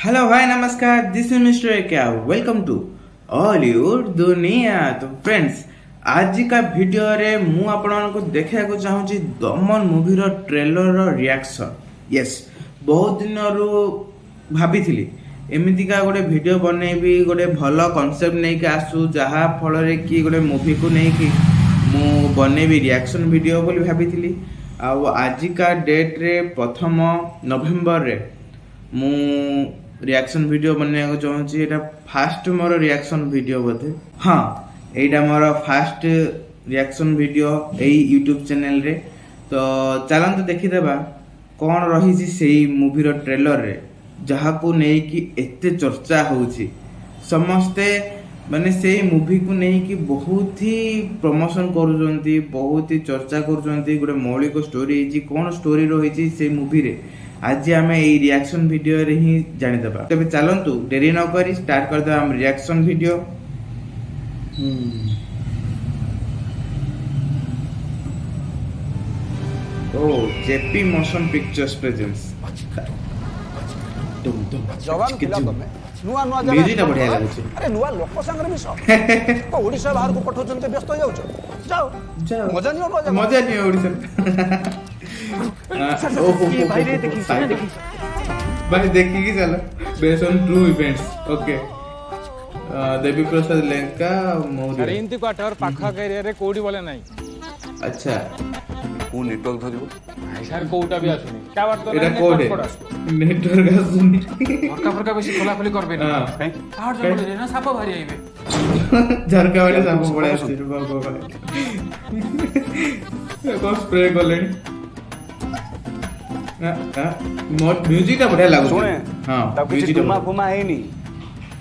Hello ଭାଇ, ନମସ୍କାର। This is Mister AK, welcome to Ollywood ଦୁନିଆ। ତ ଫ୍ରେଣ୍ଡସ୍, ଆଜିକା ଭିଡ଼ିଓରେ ମୁଁ ଆପଣମାନଙ୍କୁ ଦେଖିବାକୁ ଚାହୁଁଛି ଦମନ ମୁଭିର ଟ୍ରେଲରର ରିଆକ୍ସନ୍। ୟେସ୍, ବହୁତ ଦିନରୁ ଭାବିଥିଲି ଏମିତିକା ଗୋଟେ ଭିଡ଼ିଓ ବନେଇବି, ଗୋଟେ ଭଲ କନସେପ୍ଟ ନେଇକି ଆସୁ, ଯାହା ଫଳରେ କି ଗୋଟେ ମୁଭିକୁ ନେଇକି ମୁଁ ବନେଇବି ରିଆକ୍ସନ୍ ଭିଡ଼ିଓ ବୋଲି ଭାବିଥିଲି। ଆଉ ଆଜିକା ଡେଟ୍ରେ 1 ନଭେମ୍ବରରେ ମୁଁ ରିଆକ୍ସନ୍ ଭିଡ଼ିଓ ବନେଇବାକୁ ଚାହୁଁଛି। ଏଇଟା ଫାଷ୍ଟ ମୋର ରିଆକ୍ସନ୍ ଭିଡ଼ିଓ ବୋଧେ। ହଁ, ଏଇଟା ମୋର ଫାଷ୍ଟ ରିଆକ୍ସନ୍ ଭିଡ଼ିଓ ଏଇ ୟୁଟ୍ୟୁବ୍ ଚ୍ୟାନେଲରେ। ତ ଚାଲନ୍ତୁ ଦେଖିଦେବା କ'ଣ ରହିଛି ସେଇ ମୁଭିର ଟ୍ରେଲରରେ, ଯାହାକୁ ନେଇକି ଏତେ ଚର୍ଚ୍ଚା ହେଉଛି। ସମସ୍ତେ ମାନେ ସେଇ ମୁଭିକୁ ନେଇକି ବହୁତ ହି ପ୍ରମୋସନ୍ କରୁଛନ୍ତି, ବହୁତ ହି ଚର୍ଚ୍ଚା କରୁଛନ୍ତି। ଗୋଟେ ମୌଳିକ ଷ୍ଟୋରି ହେଇଛି। କ'ଣ ଷ୍ଟୋରି ରହିଛି ସେଇ ମୁଭିରେ, ଆଜି ଆମେ ଏଇ ରିଆକ୍ସନ୍ ଭିଡ଼ିଓରେ ହିଁ ଜାଣିଦେବା। ତେବେ ଚାଲନ୍ତୁ, ଡେରି ନ କରି ଷ୍ଟାର୍ଟ କରିଦେବା ଆମ ରିଆକ୍ସନ୍ ଭିଡ଼ିଓ। ଓ, ଜେପି ମୋସନ ପିକ୍ଚର୍ସ ପ୍ରେଜେଣ୍ଟସ୍। ଯବାନ ପିଲା ତମେ, ନୂଆ ନୂଆ ଜାଗା। ମ୍ୟୁଜିକଟା ବଢିଆ ଲାଗୁଛି। ଆରେ, ନୂଆ ଲୋକ ସାଙ୍ଗରେ ମିଶ। ତ ଓଡିଶା ବାହାରକୁ ପଠଉଛନ୍ତି, ବ୍ୟସ୍ତ ହେଇଯାଉଛ। ଯାଅ। ଯାଅ। ମଜା ନିଅ ନୂଆ ଜାଗା। ମଜା ନିଅ ଓଡ଼ିଶାରେ। ଓହୋ, ଭାଇ, ଦେଖିକି ଚାଲ। Base on true events, okay. Debi Prasad Lenka Maurya. Sir, ଏମିତି କ୍ୱାର୍ଟର ପାଖ ଆଖ ଏରିଆରେ କୋଉଠି ବୋଲେ ନାହିଁ। ଆଚ୍ଛା। କୋଉ ନେଟୱାର୍କ ଧରିବ? ନାଇଁ ସାର୍, କୋଉଟା ବି ଆସୁନି। ଟାୱାର ତ ଏଇଟା ନାହିଁ। କୋଉଠି? ନେଟୱାର୍କ କୋଉଠି ଆସିବ? ନେଟୱାର୍କ ଆସୁନି। ଝରକା ଫରକା ବେଶୀ ଖୋଲାଖୋଲି କରିବେନି। ହଁ। ପାହାଡ଼ ଜଙ୍ଗଲ ଏରିଆ ନା, ସାପ ବାହାରି ଆଇବେ। ଝରକା ବାଟେ ସାପ ପଳେଇ ଆସୁଛି। ଭଗବାନ, କଣ ସ୍ପ୍ରେ କଲେଣି? ମ୍ୟୁଜିକଟା ବଢିଆ ଲାଗୁଛି। ଶୁଣେ। ହଁ। ତାକୁ କିଛି ମ୍ୟୁଜିକଟା ଟୁମା ଫୁମା ହେଇନି,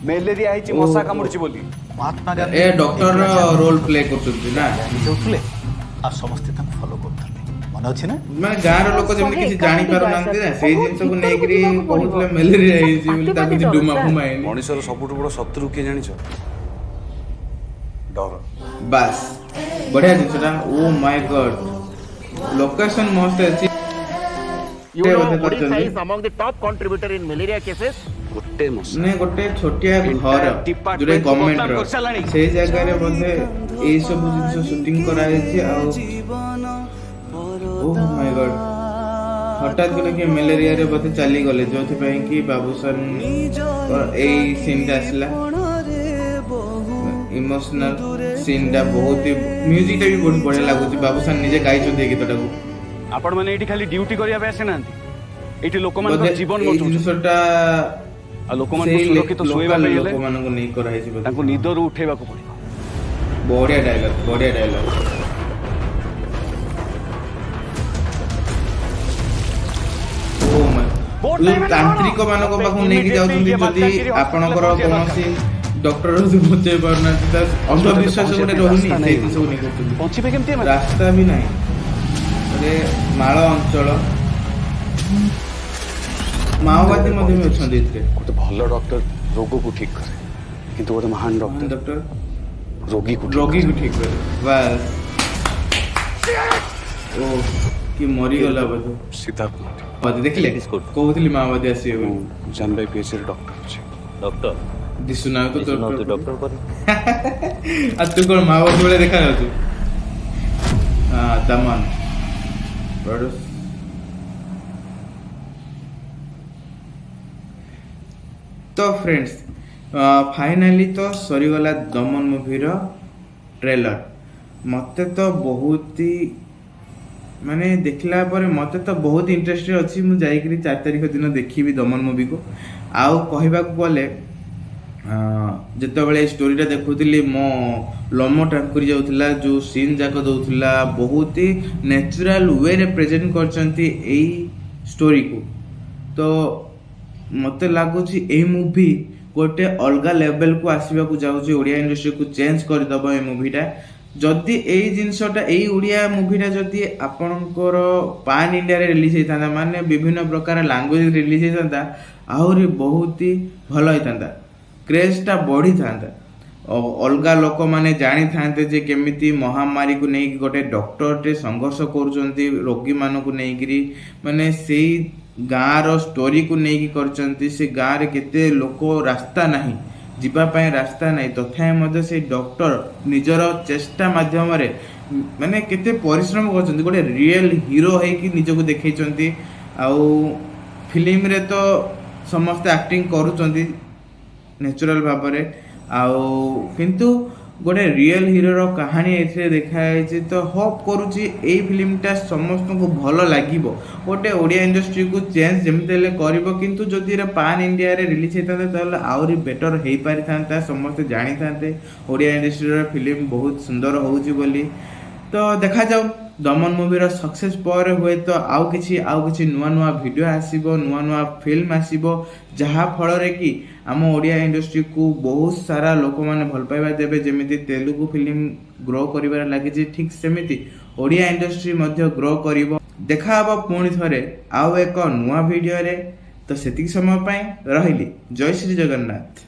ମ୍ୟାଲେରିଆ ହେଇଛି, ମଶା କାମୁଡିଛି ବୋଲି। ମହାତ୍ମା ଏ ଡକ୍ଟର ରୋଲ ପ୍ଲେ କରୁଛନ୍ତି ନା? ଯାଉଥିଲେ ଆଉ ସମସ୍ତେ ତାଙ୍କୁ ଫଲୋ କରୁଥିଲେ, ମନେ ଅଛି ନା? ମାନେ ଗାଁର ଲୋକ ଯେମିତି କିଛି ଜାଣି ପାରୁନାହାନ୍ତି ନା, ସେଇ ଜିନିଷକୁ ନେଇକିରି କହୁଥିଲେ ମ୍ୟାଲେରିଆ ହେଇଛି ବୋଲି, ତାକୁ କିଛି ଡୁମା ଫୁମା ହେଇନି। ମଣିଷର ସବୁଠୁ ବଡ ଶତ୍ରୁ କିଏ ଜାଣିଛ? ଡର। ବାସ୍, ବଢିଆ ଜିନିଷଟା। ଓ ମାଇ ଗଡ୍, ଲୋକେସନ ମସ୍ତ ଅଛି। You know, ବୋଧେ Odisha କରିଛନ୍ତି। is among the top contributor in malaria cases. ଗୋଟେ ମଶା ମାନେ ଗୋଟେ ଛୋଟିଆ ଘର Department ଯୋଉଟା କୁ ଗଭର୍ଣ୍ଣମେଣ୍ଟ ବଦନାମ ର, କରିସାରିଲାଣି। ସେଇ ଜାଗାରେ ବୋଧେ ଏଇ ସବୁ ଜିନିଷ ସୁଟିଂ କରାଯାଇଛି। ଆଉ ଓ ମାଇ ଗଡ୍, ହଠାତ୍ କରି କିଏ ମ୍ୟାଲେରିଆରେ ବୋଧେ ଚାଲିଗଲେ, ଯୋଉଥିପାଇଁ କି ବାବୁସାନ ଏଇ ସିନ୍ଟା ଆସିଲା। ଇମୋସନାଲ ସିନ୍ଟା, ବହୁତ ମ୍ୟୁଜିକଟା ବି ବହୁତ ବଢିଆ ଲାଗୁଛି। ବାବୁସାନ ନିଜେ ଗାଇଛନ୍ତି ଏ ଗୀତଟାକୁ। ଆପଣ ମାନେ ଏଇଠି ଖାଲି ଡ୍ୟୁଟି କରିବା ପାଇଁ ଆସିନାହାନ୍ତି, ଏଇଠି ଲୋକମାନଙ୍କର ବୋଧେ ଜୀବନ ଏଇ ବଞ୍ଚଉଛନ୍ତି। ଜିନିଷଟା ଆଉ ଲୋକମାନଙ୍କୁ ସେଇ ସୁରକ୍ଷିତ ଶୋଇବା ଲୋକାଲ ପାଇଁ ହେଲେ ଲୋକମାନଙ୍କୁ ନେଇ କରାହେଇଛି ବୋଧେ। ତାଙ୍କୁ ନିଦରୁ ଉଠେଇବାକୁ ପଡିବ। ବଢିଆ ଡାଇଲଗ, ବଢିଆ ଡାଇଲଗ। ଓ ମାଇ, ତାନ୍ତ୍ରିକ ମାନଙ୍କ ପାଖକୁ ନେଇକି ଯାଉଛନ୍ତି। ଯଦି ଆପଣଙ୍କର କୌଣସି ଡକ୍ଟର ବଞ୍ଚେଇ ପାରୁନାହାନ୍ତି, ତା ଅନ୍ଧବିଶ୍ୱାସ ଗୋଟେ ରହୁନି, ସେଇ ଜିନିଷକୁ ନେଇ କରୁଛନ୍ତି। ବଞ୍ଚିବେ କେମିତି ଏମାନେ? ରାସ୍ତା ବି ନାହିଁ, ଗୋଟେ ମାଳ ଅଞ୍ଚଳ। ମାଓବାଦୀ ମଧ୍ୟ ବି ଅଛନ୍ତି ଏଥିରେ। ଗୋଟେ ଭଲ ଡକ୍ଟର ରୋଗକୁ ଠିକ କରେ, କିନ୍ତୁ ଗୋଟେ ମହାନ ଡକ୍ଟର ଡକ୍ଟର ରୋଗୀକୁ ଠିକ ରୋଗୀକୁ ଠିକ କରେ। ବାସ୍। ଓ, କି ମରିଗଲା ବୋଧେ। ସିଦ୍ଧାର୍ଥ ମହାନ୍ତି। ମାଓବାଦୀ ଦେଖିଲେ? କହୁଥିଲି ମାଓବାଦୀ ଆସିବେ ବୋଲି। ମୁଁ ଜାନବାଇ ପିଏଚସିରେ ଡକ୍ଟର ଅଛି। ଡକ୍ଟର? ଦିଶୁନାଉ ତ। ଦିଶୁନାଉ ତୁ ଡକ୍ଟର ଡକ୍ଟର ପରି। ଆଉ ତୁ କଣ ମାଓବାଦୀ ଭଳିଆ ଦେଖା ଯାଉଛୁ? ହଁ, ଦମନ ପ୍ରଡ୍ୟୁସ। ତ ଫ୍ରେଣ୍ଡସ୍, ଫାଇନାଲି ତ ସରିଗଲା ଦମନ ମୁଭିର ଟ୍ରେଲର। ମତେ ତ ବହୁତ ହି ମାନେ ଦେଖିଲା ପରେ ମତେ ତ ବହୁତ ଇଣ୍ଟରେଷ୍ଟେଡ୍ ଅଛି। ମୁଁ ଯାଇକିରି 4 ତାରିଖ ଦିନ ଦେଖିବି ଦମନ ମୁଭିକୁ। ଆଉ କହିବାକୁ ଗଲେ ଯେତେବେଳେ ଏଇ ଷ୍ଟୋରିଟା ଦେଖୁଥିଲି, ମୋ ଲୋମ ଟାଙ୍କୁରି ଯାଉଥିଲା। ଯୋଉ ସିନ୍ ଯାକ ଦଉଥିଲା, ବହୁତ ହି ନ୍ୟାଚୁରାଲ ୱେରେ ପ୍ରେଜେଣ୍ଟ କରିଛନ୍ତି ଏଇ ଷ୍ଟୋରିକୁ। ତ ମତେ ଲାଗୁଛି ଏଇ ମୁଭି ଗୋଟେ ଅଲଗା ଲେଭେଲକୁ ଆସିବାକୁ ଯାଉଛି, ଓଡ଼ିଆ ଇଣ୍ଡଷ୍ଟ୍ରିକୁ ଚେଞ୍ଜ କରିଦବ ଏଇ ମୁଭିଟା। ଯଦି ଏଇ ଜିନିଷଟା, ଏଇ ଓଡ଼ିଆ ମୁଭିଟା ଯଦି ଆପଣଙ୍କର ପାନ୍ ଇଣ୍ଡିଆରେ ରିଲିଜ ହେଇଥାନ୍ତା, ମାନେ ବିଭିନ୍ନ ପ୍ରକାର ଲାଙ୍ଗୁଏଜ ରିଲିଜ ହେଇଥାନ୍ତା, ଆହୁରି ବହୁତ ହି ଭଲ ହେଇଥାନ୍ତା, କ୍ରେଜଟା ବଢିଥାନ୍ତା। ଅଲଗା ଲୋକମାନେ ଜାଣିଥାନ୍ତେ ଯେ କେମିତି ମହାମାରୀକୁ ନେଇକି ଗୋଟେ ଡକ୍ଟରଟେ ସଂଘର୍ଷ କରୁଛନ୍ତି ରୋଗୀମାନଙ୍କୁ ନେଇକିରି। ମାନେ ସେଇ ଗାଁର ଷ୍ଟୋରିକୁ ନେଇକି କରିଛନ୍ତି। ସେ ଗାଁରେ କେତେ ଲୋକ, ରାସ୍ତା ନାହିଁ, ଯିବା ପାଇଁ ରାସ୍ତା ନାହିଁ, ତଥାପି ମଧ୍ୟ ସେଇ ଡକ୍ଟର ନିଜର ଚେଷ୍ଟା ମାଧ୍ୟମରେ ମାନେ କେତେ ପରିଶ୍ରମ କରୁଛନ୍ତି। ଗୋଟେ ରିଏଲ ହିରୋ ହେଇକି ନିଜକୁ ଦେଖେଇଛନ୍ତି। ଆଉ ଫିଲ୍ମରେ ତ ସମସ୍ତେ ଆକ୍ଟିଂ କରୁଛନ୍ତି ନ୍ୟାଚୁରାଲ ଭାବରେ, ଆଉ କିନ୍ତୁ ଗୋଟେ ରିଏଲ ହିରୋର କାହାଣୀ ଏଥିରେ ଦେଖାଯାଇଛି। ତ ହୋପ୍ କରୁଛି ଏଇ ଫିଲ୍ମଟା ସମସ୍ତଙ୍କୁ ଭଲ ଲାଗିବ। ଗୋଟେ ଓଡ଼ିଆ ଇଣ୍ଡଷ୍ଟ୍ରିକୁ ଚେଞ୍ଜ ଯେମିତି ହେଲେ କରିବ। କିନ୍ତୁ ଯଦି ଏଇଟା ପାନ୍ ଇଣ୍ଡିଆରେ ରିଲିଜ୍ ହେଇଥାନ୍ତା, ତାହେଲେ ଆହୁରି ବେଟର ହେଇପାରିଥାନ୍ତା। ସମସ୍ତେ ଜାଣିଥାନ୍ତେ ଓଡ଼ିଆ ଇଣ୍ଡଷ୍ଟ୍ରିର ଫିଲ୍ମ ବହୁତ ସୁନ୍ଦର ହେଉଛି ବୋଲି। ତ ଦେଖାଯାଉ, ଦମନ ମୁଭିର ସକ୍ସେସ୍ ପରେ ହୁଏତ ଆଉ କିଛି ନୂଆ ନୂଆ ଭିଡ଼ିଓ ଆସିବ, ନୂଆ ନୂଆ ଫିଲ୍ମ ଆସିବ, ଯାହା ଫଳରେ କି ଆମ ଓଡ଼ିଆ ଇଣ୍ଡଷ୍ଟ୍ରିକୁ ବହୁତ ସାରା ଲୋକମାନେ ଭଲ ପାଇବା ଦେବେ। ଯେମିତି ତେଲୁଗୁ ଫିଲ୍ମ ଗ୍ରୋ କରିବାରେ ଲାଗିଛି, ଠିକ୍ ସେମିତି ଓଡ଼ିଆ ଇଣ୍ଡଷ୍ଟ୍ରି ମଧ୍ୟ ଗ୍ରୋ କରିବ। ଦେଖା ହବ ପୁଣି ଥରେ ଆଉ ଏକ ନୂଆ ଭିଡ଼ିଓରେ। ତ ସେତିକି ସମୟ ପାଇଁ ରହିଲି। ଜୟ ଶ୍ରୀ ଜଗନ୍ନାଥ।